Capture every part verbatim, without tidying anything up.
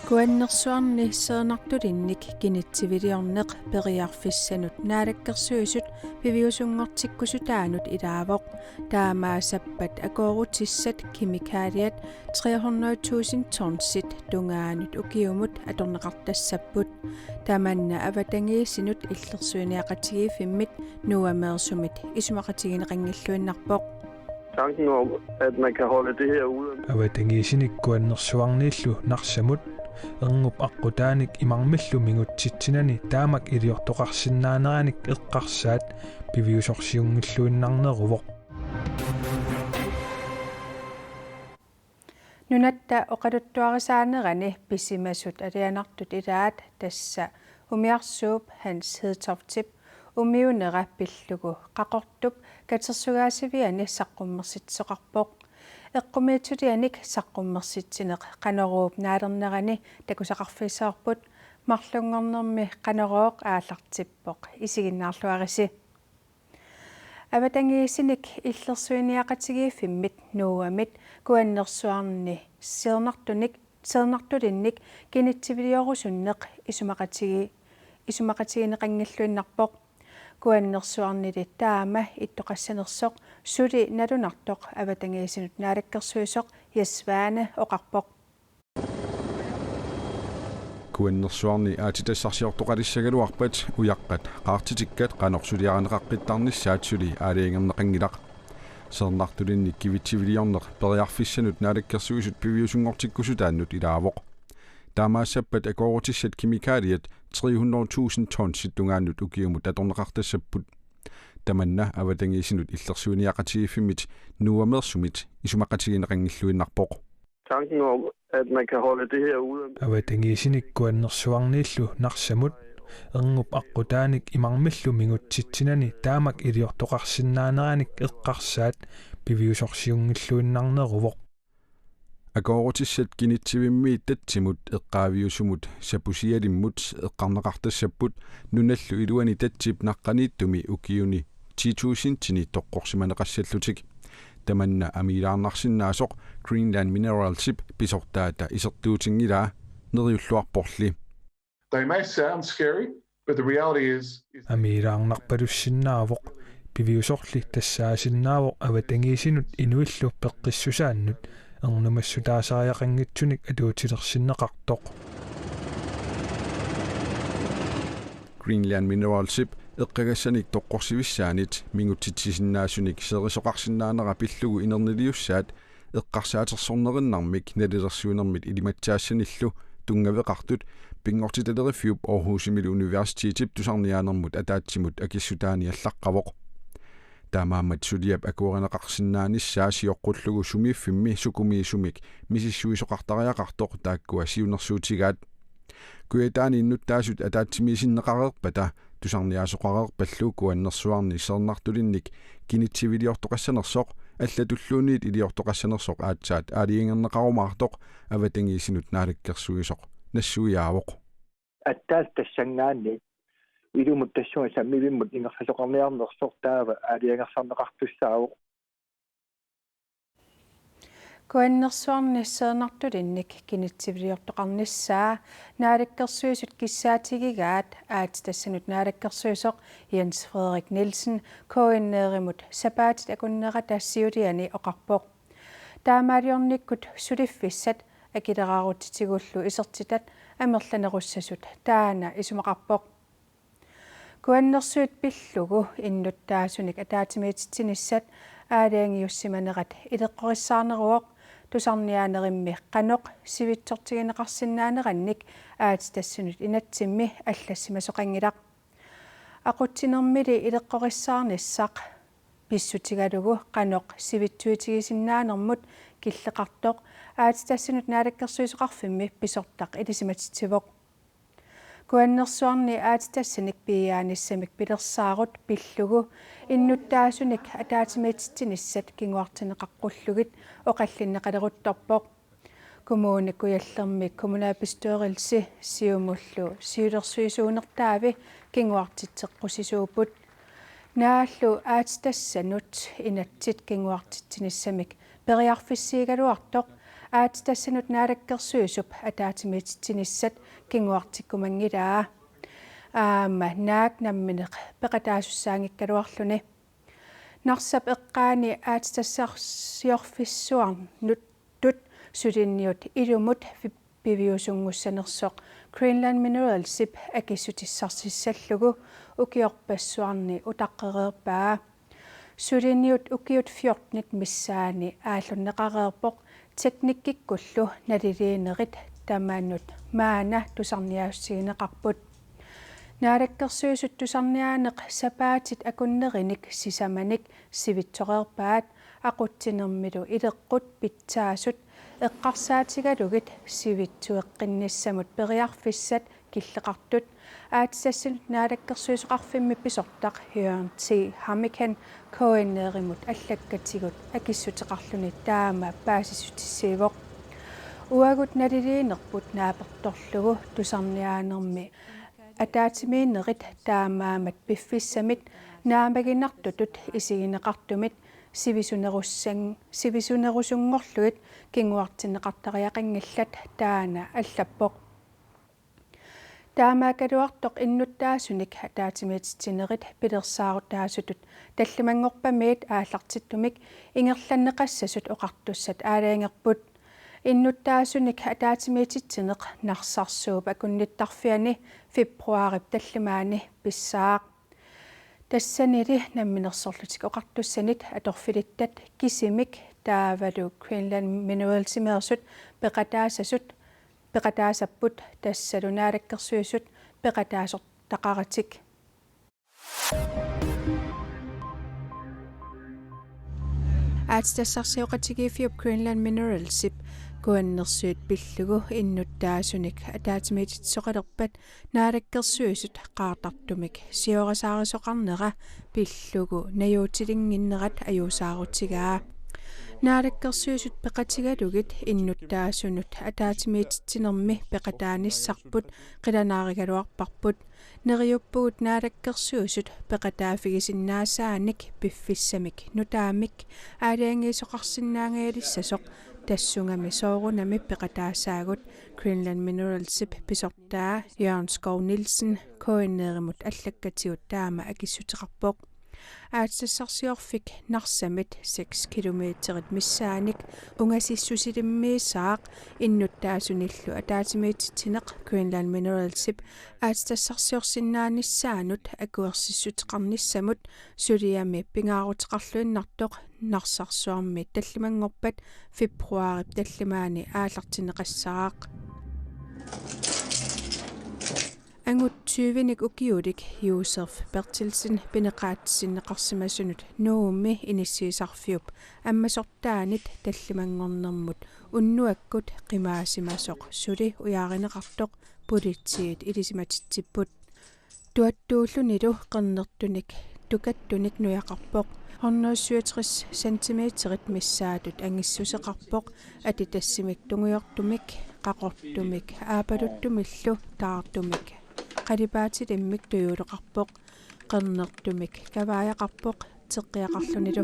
Kuannersuarni seernartulinnik kinitsiviliorneq periarfissanut naalakkersuisut piviusunngortikkusutaannut ilaavoq. Taamaassappat akoorutissat kemikaliat tre hundrede tusind tonsit tungaanut ukiumut atorneqartassapput. Tamanna avatangiisinut illersuiniaqatigiiffimmit NOAH-meersumit isumaqatigineqanngilluinnarpoq. Tanken om, at man kan holde det her ude. Avatangiisinik Kuannersuarniillu Narsamut erngup aqqutaanik imarmillu mingutsitsinani taamak iliortoqarsinnaaneranik eqqarsaat piviusorsiunngilluinnarneruvoq. Nunatta oqaluttuarisaanerani pisimasut alianartut ilaat, tassa umiarsuup Hans Hedtoftip umiunera pillugu Qaqortup katersugaasiviani saqqummersitsisoqarpoq. Eqqumiitsulianik saqqummersitsineq Qanoruup naalernerani takusaqarfigissavarput, marlunngornermi Qanorooq aallartippoq, isiginnaarluarisi. Avatangiisinik illersuiniaqatigiiffimmit NOAH-mit Kuannersuarni seernartunik, seernartulinnik kinitsiviliorusunneq isumaqatigi-, isumaqatigineqanngilluinnarpoq. Kuannersuarnili taama ittoqassanersoq suli nalunartoq avatangiisinut naalakkersuisoq Jess Svane oqarpoq. Kuannersuarni aatsitassarsiortoqalissagaluarpat ujaqqat qaartitikkat qanoq suliarineqaqqittarnissaat suli aalajangerneqanngilaq. Seernartulinnik kivitsiviliorneq periarfissanut naalakkersuisut piviusunngortikkusutaannut ilaavoq. Taamaassappat akoorutissat kemikaliat tre hundrede tusind tonsit tungaanut ukiumut atorneqartassapput. Tamanna avatangiisinut illersuiniaqatigiiffimmit NOAH-meersumit isumaqatigineqanngilluinnarpoq. Tanken om, at man kan holde det her ude. Avatangiisinik Kuannersuarniillu Narsamut erngup aqqutaanik imarmillu mingutsitsinani taamak iliortoqarsinnaaneranik eqqarsaat piviusorsiunngilluinnarneruvoq. Akoorutissat kinitsivimmiit tatsimut eqqaaviusumut sapusialimmut eqqarneqartassapput nunallu iluani tatsip naqqaniittumi ukiuni ti tusindini toqqorsimaneqassallutik. Tamanna amiilaarnarsinnaasoq Greenland Mineralsip pisortaata isertuutinngilaa, neriulluarporli. They may sound scary, but the reality is, is Amiilaarnarpalussinnaavoq, piviusorli tassaasinnaavoq avatangiisinut inuillu peqqissusaannut ernumassutaasariaqanngitsunik atuutilersinneqartoq. Greenland Mineralsip eqqagassanik toqqorsivissaanit mingutsitsisinnaasunik seerisoqarsinnaanera pillugu inerniliussaat eqqarsaatersornerinnarmik nalilersuinermit ilimatsaassanillu tunngaveqartut Pinngortitaleriffiup Aarhusimilu universitetip tusarniaanermut ataatsimut akissutaani allaqqavoq. Taamaammat suliap akuerineqarsinnaanissaa sioqqullugu sumiiffimmi sukumiisumik misissuisoqartariaqartoq taakkua siunnersuutigaat. Kujataani innuttaasut ataatsimiisinneqareerpata tusarniaasoqareerpallu Kuannersuarni seernartulinnik kinitsiviliortoqassanersoq allatulluunniit iliortoqassanersoq aatsaat aalajangerneqarumaartoq avatangiisinut naalakkersuisoq nassuiaavoq. Aatsaat tassanngaanniit ilumut tassunga sammivimmut ingerlasoqarniarnersoq taava aalajangersarneqartussaavoq. Kuannersuarni seernartulinnik kinitsiviliortoqarnissaa naalakkersuisut kissaatigigaat aatsitassanut naalakkersuisoq Jens Frederik Nielsen K N R-imut sapaatit akunnerata siuliani oqarpoq. Taamaaliornikkut suliffissat akileraarutitigullu isertitat amerlanerussasut taanna isumaqarpoq. Kuannersuit pillugu innuttaasunik ataatsimiititsinissat aalajangiussimanerat ileqqorissaarneruvoq, tusarniaanerimmi qanoq sivitsortigineqarsinnaanerannik aatsitassanut inatsimmi allassimasoqanngilaq. Aqutsinermili ileqqorissaarnissaq pissutigalugu qanoq sivitsuitigisinnaanermut killeqartoq aatsitassanut naalakkersuisoqarfimmi pisortaq ilisimatitsivoq. Kuannersuarni aatsitassanik piiaanissamik pilersaarut pillugu innuttaasunik ataatsimiititsinissat kinguartinneqaqqullugit oqallinneqaleruttorpoq. Kommune Kujallermi kommunalbestyrelse siumullu siulersuisuunertaavi kinguartitseqqusisuupput. Naallu aatsitassanut inatsit kinguartitsinissamik periarfissiigaluartoq aatsitassanut naalakkersuisup ataatsimiititsinissat kinguartikkumanngilaa. Aamma naak nammineq peqataasussaanngikkaluarluni. Narsap eqqaani aatsitassarsiorfissuarnut tut suliniut ilumut pi-, piviusunngussanersoq Greenland Mineralsip akissutissarsiassallugu ukiorpassuarni utaqqereerpaa. Suliniut ukiut fjortenit missaanni aallunneqareerpoq teknikkikkullu naliliinerit tamanut maanna tusarniaassutigineqarput. Naalakkersuisut tusarniaaneq sapaatit akunnerinik sisamanik sivitsoreerpaat aqutsinermilu ileqqut pitsaasut eqqarsaatigalugit sivitsueqqinnissamut periarfissat killeqartut aatsitassanut naalakkersuisoqarfimmi pisortaq Jørgen T. Hammeken K N R-imut allakkatigut akissuteqarluni taama paasissutissiivoq. Uagut naliliinerput naapertorlugu tusarniaanermi ataatsimiinnerit taamaammat piffissamit naammaginartutut isigineqartumit sivisunerussan-, sivisunerusunngorlugit kinguartinneqartariaqanngillat, taanna allappoq. Taamaakkaluartoq innuttaasunik ataatsimiititsinerit pilersaarutaasutut tallimanngorpamiit aallartittumik ingerlanneqassasut oqartussat aalajangerput. Innuttaasunik ataatsimiititsineq Narsarsuup akunnittarfiani februaarip tallimaani pissaaq. Tassanili Namminersorlutik Oqartussanit atorfilittat kisimik taavalu Greenland Mineralsimeersut peqataassasut peqataassapput, tassalu Naalakkersuisut peqataasortaqaratik. Aatsitassarsioqatigiiffiup Greenland Mineralsip Kuannersuit pillugu innuttaasunik ataatsimiititsisoqalerpat Naalakkersuisut qaartartumik siorasaarisoqarnera pillugu najuutilinnginnerat ajuusaarutigaa. Naalakkersuisut peqatigalugit innuttaasunut ataatsimiititsinermi peqataanissarput qilanaarigaluarparput. Neriuppugut Naalakkersuisut peqataaffigisinnaasaanik piffissamik nutaamik aalajangiisoqarsinnaangajalissasoq, tassungami soorunami peqataassaagut, Greenland Mineralsip pisortaa Jørgen Skov Nielsen K N R-imut allakkatigut taama akissuteqarpoq. Aatsitassarsiorfik Narsamit seks kilometerit missaanik ungasissusilimmiisaaq innuttaasunillu ataatsimiititsineq Greenland Mineralsip aatsitassarsiorsinnaanissaanut akuersissuteqarnissamut suliami pingaaruteqarluinnartoq Narsarsuarmi tallimanngorpat februaarip tallimaani aallartinneqassaaq. Angut tyvenik ukiulik Josef Berthelsen pineqaatissinneqarsimasunut Nuummi inissiisarfiup ammasortaanit tallimanngornermut unnuakkut qimaasimasoq suli ujaarineqartoq politiit ilisimatitsipput. Tuattuullunilu qernertunik tukattunik nujaqarpoq. Hundrede syvogtres centimeterit missaatut angissuseqarpoq, atitassimik tungujortumik, qaqortumik aapaluttumillu taartumik qalipaatilimmik tujuuleqarpoq. Qernertumik kavaajaqarpoq teqqiaqarlunilu.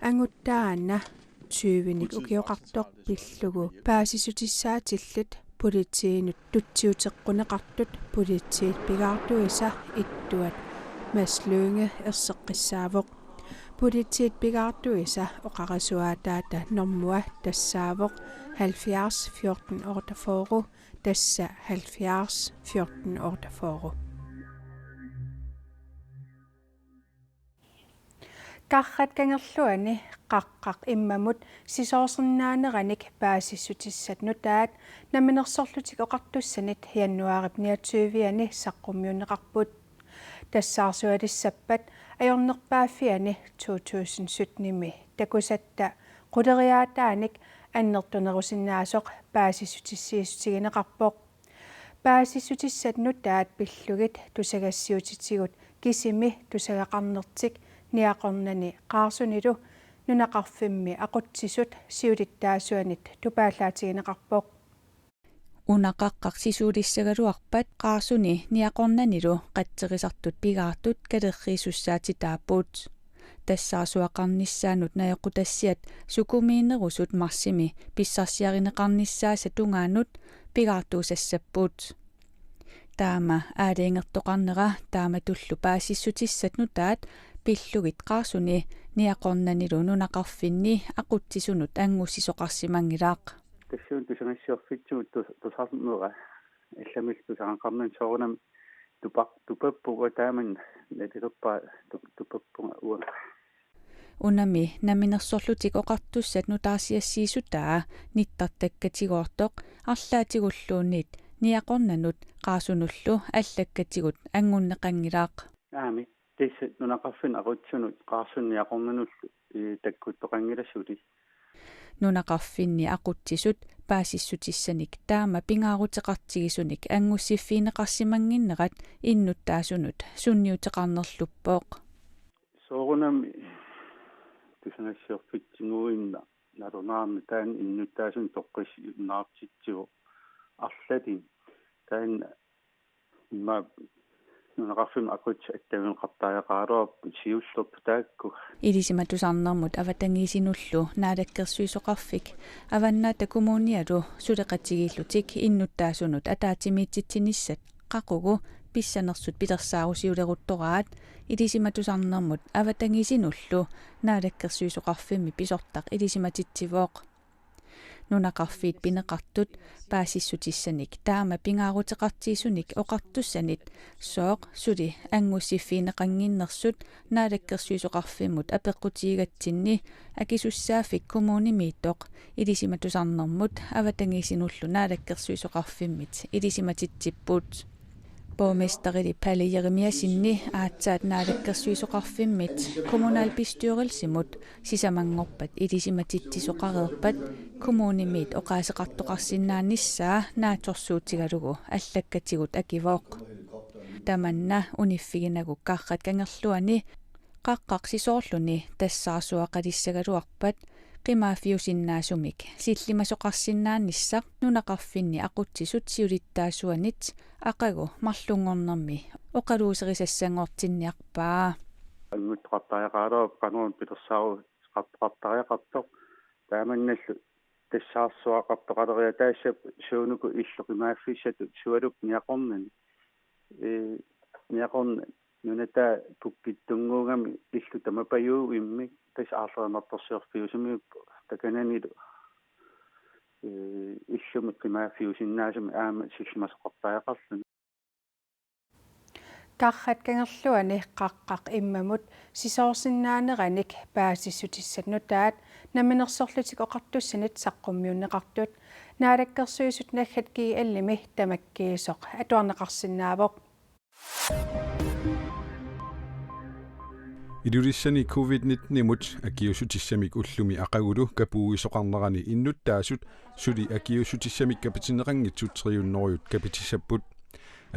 Angut taanna tyvenik ukioqartoq pillugu paasissutissaatillit politiinut tutsiuteqquneqartut politiit pigaartuisa ittuat Mads Lynge erseqqissaavoq. Politiit pigaartuisa oqarasuaataata normua tassaavoq halvfjerds fjorten otteogfyrre, tassa halvfjerds fjorten otteogfyrre. Qarrat Kangerluani qaqqaq immamut sisoorsinnaaneranik paasissutissat nutaat Namminersorlutik Oqartussanit januaarip niogtyve-ani saqqummiunneqarput. Tassaarsualissappat ajornerpaaffiani to tusind sytten-imi takusatta quleriaataanik annertunerusinnaasoq paasissutissiissutigineqarpoq. Paasissutissat nutaat pillugit tusagassiuutitigut kisimi tusagaqarnertik Niaqornani Qaarsunilu nunaqarfimmi aqutsisut siulittaasuanit tupaallaatigineqarpoq. Una qaqqaq sisuulissagaluarpat qaarsuni niaqornanilu qatserisartut pigaartut kalerriisussaatitaapput. Tassaarsuaqarnissaanut najoqqutassiat sukumiinerusut marsimi pissarsiarineqarnissaasa tungaanut pigaartuusassapput. Taama aalajangertoqarnera taamatullu paasissutissat nutaat pillugit qaarsuni niaqornanilu nunaqarfinni aqutsisunut angussisoqarsimanngilaq. Tassuuna tusagassiorfitsigut tus-, tusarnera allamillu tusagaqarnani soorunami tupa-, tupappunga taamani nalilerpara tu-, tupappunga uanga. Unami Namminersorlutik Oqartussat nutaarsiassiissutaa nittartakkatigoortoq arlaatigulluunniit niaqornanut qaarsunullu allakkatigut angunneqanngilaq. Aamma tassa nunaqarfinni aqutsisunut qaarsunut niaqornanullu, ii, takkuttoqanngilaq suli. Nunaqarfinni aqutsisut paasissutissanik taama pingaaruteqartigisunik angussiffigineqarsimannginnerat innuttaasunut sunniuteqarnerluppoq. Soorunami tusagassiorfitsiguinnaq nalunaarneq taanna innuttaasunut toqqissisinnaavartitsivoq arlalinni. Taanna immaqa nunaqarfimmi aqutsisut attaveqartariaqaraluarput siullertut taakku. Ilisimatusarnermut avatangiisinullu naalakkersuisoqarfik Avannaata Kommunialu suleqatigiillutik innuttaasunut ataatsimiititsinissat qaqugu pissanersut pilersaarusiuleruttoraat Ilisimatusarnermut avatangiisinullu naalakkersuisoqarfimmi pisortaq ilisimatitsivoq. Nunaqarfiit pineqartut paasissutissanik taama pingaaruteqartigisunik oqartussanit sooq suli angussiffigineqannginnersut naalakkersuisoqarfimmut apeqqutigigatsinni akisussaaffik kommunimiittoq Ilisimatusarnermut avatangiisinullu naalakkersuisoqarfimmit ilisimatitsipput. Borgmesterili Palle Jerimiassenip aatsaat naalakkersuisoqarfimmit kommunalbestyrelsimut sisamanngorpat ilisimatitsisoqareerpat kommunimiit oqaaseqartoqarsinnaanissaa naatsorsuutigalugu allakkatigut akivoq. Tamanna uniffiginagu Karrat Kangerluani qaqqaq sisoorluni tassaarsuaqalissagaluarpat qimaaffiusinnaasumik sillimasoqarsinnaanissaq nunaqarfinni aqutsisut siulittaasuanit aqagu marlunngornermi oqaluuserisassanngortinniarpaa. Annguttoqartariaqaraluarpoq qanoruna pilersaaruteqartariaqartoq. Taamannallu tassaarsuaqartoqaleriataassapput suunuku illu qimaaffissatut sualupput niaqornani. Ee, niaqornat nunataa pukkittunnguugami illu tamapajuuvimmik tassa aarlerinartorsiorfiusumik takananilu, ee, illumi qimaaffiusinnaasumik aamma sillimasoqartariaqarluni. Karrat Kangerluani qaqqaq immamut sisoorsinnaaneranik paasissutissat nutaat Namminersorlutik Oqartussanit saqqummiunneqartut Naalakkersuisut naggat G L-imi tamakkiisoq atuarneqarsinnaavoq. Ilulissani covid nitten-imut akiuussutissamik ullumi aqagulu kapuuisoqarnerani innuttaasut suli akiuussutissamik kapitinneqanngitsut tre hundredet kapitissapput.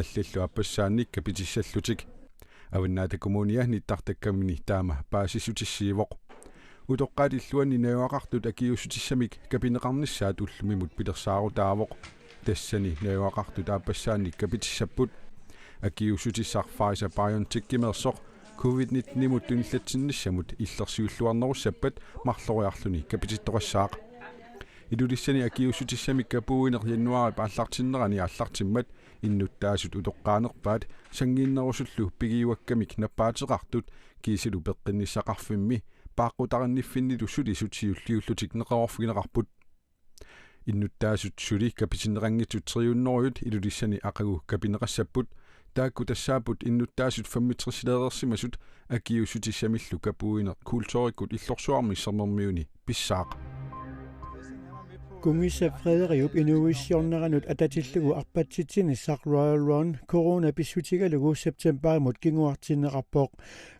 Allallu aappassaannik kapitissallutik. Avannaata Kommunia nittartakkamini taama paasissutissiivoq. Utoqqaat illuanni najugaqartut akiuussutissamik kapineqarnissaat ullumimut pilersaarutaavoq. Tassani najugaqartut aappassaannik kapitissapput. Akiuussutissaq Pfizer-BioNTech-imeersoq covid nitten-imut tunillatsinnissamut illersuilluarnerussappat marloriarluni kapitittoqassaaq. Ilulissani akiuussutissamik kapuuineq januaarip aallartinnerani aallartimmat innuttaasut utoqqaanerpaat sanngiinnerusullu pigiuakkamik nappaateqartut kiisalu peqqinnissaqarfimmi paaqqutarinniffimmilu sulisut siulliullutik neqeroorfigineqarput. Innuttaasut suli kapitinneqanngitsut tre hundredet Ilulissani aqagu kapineqassapput, taakku tassaapput innuttaasut femogtres-ileereersimasut akiuussutissamillu kapuuineq kulturikkut illorsuarmi Sermermiuni pissaaq. Kungissap Frederiup inuuissiorneranut atatillugu arpatsitsinissaq Royal Run corona pissutigalugu septemberimut kinguartinneqarpoq.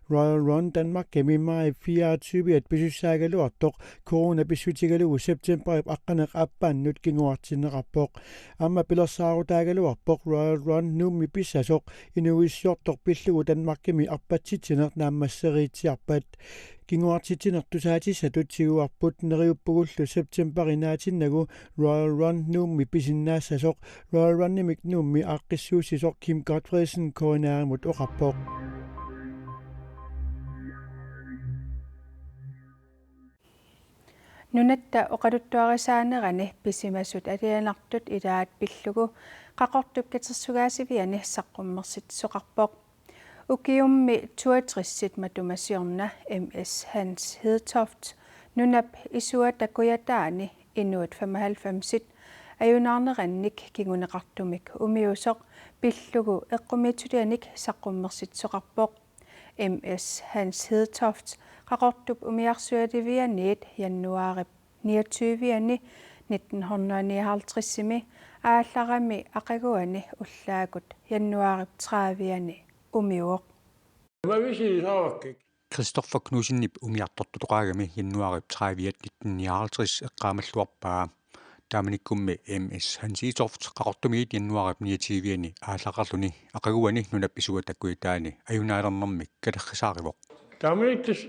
Royal Run Danmarkimi maj fireogtyve-at pisussaagaluartoq corona pissutigalugu septemberip aqqaneq-aappaannut kinguartinneqarpoq. Aamma pilersaarutaagaluarpoq Royal Run Nuummi pissasoq inuuissiortoq pillugu Danmarkimi arpatsitsineq naammasseriitsiarpat. Kinguartitsineq tusaatissatut tiguarput. Neriuppugullu septembari naatinnagu Royal Run Nuummi pisinnaassasoq. Royal Runimik Nuummi aaqqissuussisoq Kim Godfredsen K N R-imut oqarpoq. Nunatta oqaluttuarisaanerani pisimasut alianartut ilaat pillugu Qaqortup katersugaasiviani saqqummersitsisoqarpoq. Ukiummi toogtresit matuma siorna M/S Hans Hedtoft nunap isuata kujataani inuit femoghalvfemsit ajunaarnerannik kinguneqartumik umiusoq pillugu eqqumiitsulianik saqqummersitsisoqarpoq. M/S Hans Hedtoft Qaqortup umiarsualivianiit januaarip niogtyve-ani nitten hundrede nioghalvtreds-imi aallarami aqaguani ullaakkut januaarip tredive-ani umiuvoq. Mavisi saavakkik. Christoffer Knudsenip umiartortoqaagami januaarip tredive-at nitten nioghalvtreds eqqaamalluarpaa. Taamanikkummi M/S Hans Hedtoft Qaqortumiit januaarip niogtyve-ani aallarluni aqaguani nunap isuata kujataani ajunaalernermik kalerrisaarivoq. Taamanikkut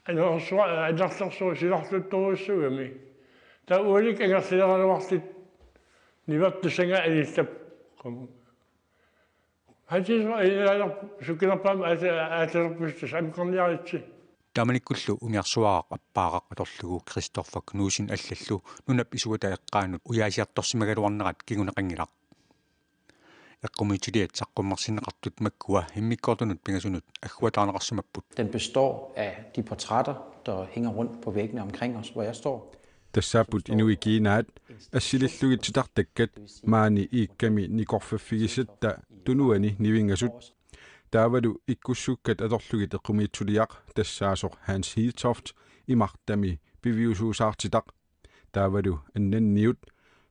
anersu-, anerlersuusilarluttorujussuugami. Taava ualik angerlileraluartut nivertusanga anillap. Hans Hedtoft ajunaalerpoq sukkinerpaamik aat-, aatsalerpusi tassa ameqarniaritsi. Taamanikkullu umiarsuaraq appaaraq atorlugu Christoffer Knudsen allallu nunap isuata eqqaanut ujaasiartorsimagaluarnerat kinguneqanngilaq. Eqqumiitsuliat saqqummersinneqartut makkua immikkoortunut pingasunut agguataarneqarsimapput. Den består af de portrætter, der hænger rundt på væggene omkring os, hvor jeg står. Tassaapput inuit kiinaat assilillugit titartakkat maani iikkami nikorfaffigisatta tunuani nivingasut. Taavalu ikkussukkat atorlugit eqqumiitsuliaq tassaasoq Hans Hedtoft imartami piviusuusaartitaq. Taavalu annanniut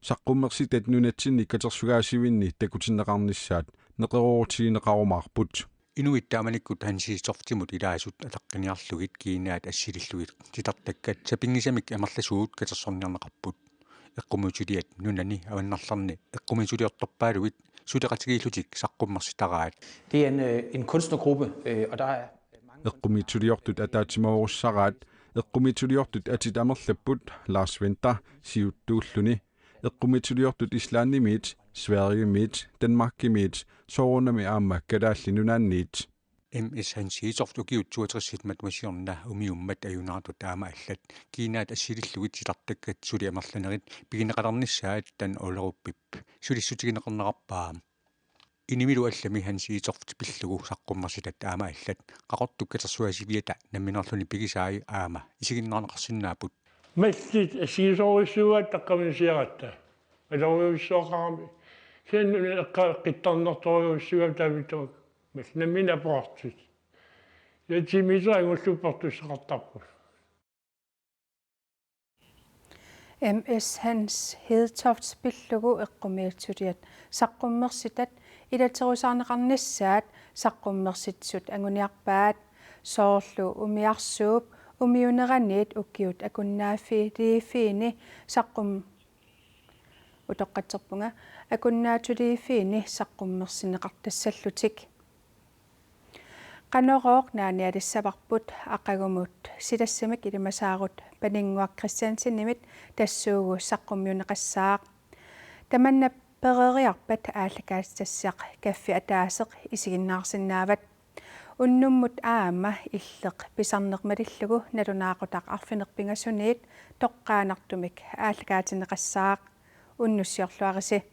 saqqummersitat nunatsinni katersugaasivinni takutinneqarnissaat neqeroorutigineqarumaarput. Inuit taamanikkut Hans Hedtoftimut ilaasut ataqqiniarlugit kiinaat assilillugit titartakkat sapinngisamik amerlasuut katersorniarneqarput. Eqqumiitsuliat nunani avannarlerni eqqumiitsuliortorpaaluit suleqatigiillutik saqqummersitaraat. Det er en, øh, en kunstnergruppe, øh, og der er mange... Eqqumiitsuliortut ataatsimoorusaraat, eqqumiitsuliortut atit amerlapput, Lars Winther siuttuulluni. Eqqumiitsuliortut Islandimiit, Sverigemiit, Danmarkimiit, soorunami aamma Kalaallit Nunaanniit. M/S Hans Hedtoft ukiut toogtresit matuma siorna umiummat ajunaartut aamma allat kiinaat assilillugit titartakkat suli amerlanerit pigineqalernissaat Dan Ollerupip sulissutigineqarnerarpaa. Inimilu allami Hans Hedtoft pillugu saqqummersitat aamma allat Qaqortup katersugaasiviata nammineerluni pigisai aamma isiginnaarneqarsinnaapput. Mallit assigisorujussuugaat taqqamani siaratta. Alorujussuaqarami. Kisianni una eqqaa qittarnertorujussuugami taamaattumik. Mallit nammineq apoqartut. Ilaa tiimiittut angullugu portussaqartarput. M/S Hans Hedtoft pillugu eqqumiitsuliat saqqummersitat ilaterusaarneqarnissaat saqqummersitsisut anguniarpaat, soorlu umiarsuup umiuneraniit ukiut akunnaaffigiiffiini saqqum-, utoqqatserpunga, akunnaatuliiffiini saqqummersinneqartassallutik. Qanorooq naanialissavarput aqagumut silassamik ilimasaarut Paninnguaq Kristiansenimit tassuugu saqqummiunneqassaaq. Tamanna pereeriarpat aallakaatitassiaq kaffi ataaseq isiginnaarsinnaavat. Unnummut aamma illeq pisarneq malillugu nalunaaqutaq arfineq-pingasuniit toqqaannartumik aallakaatinneqassaaq. Unnussiorluarisi.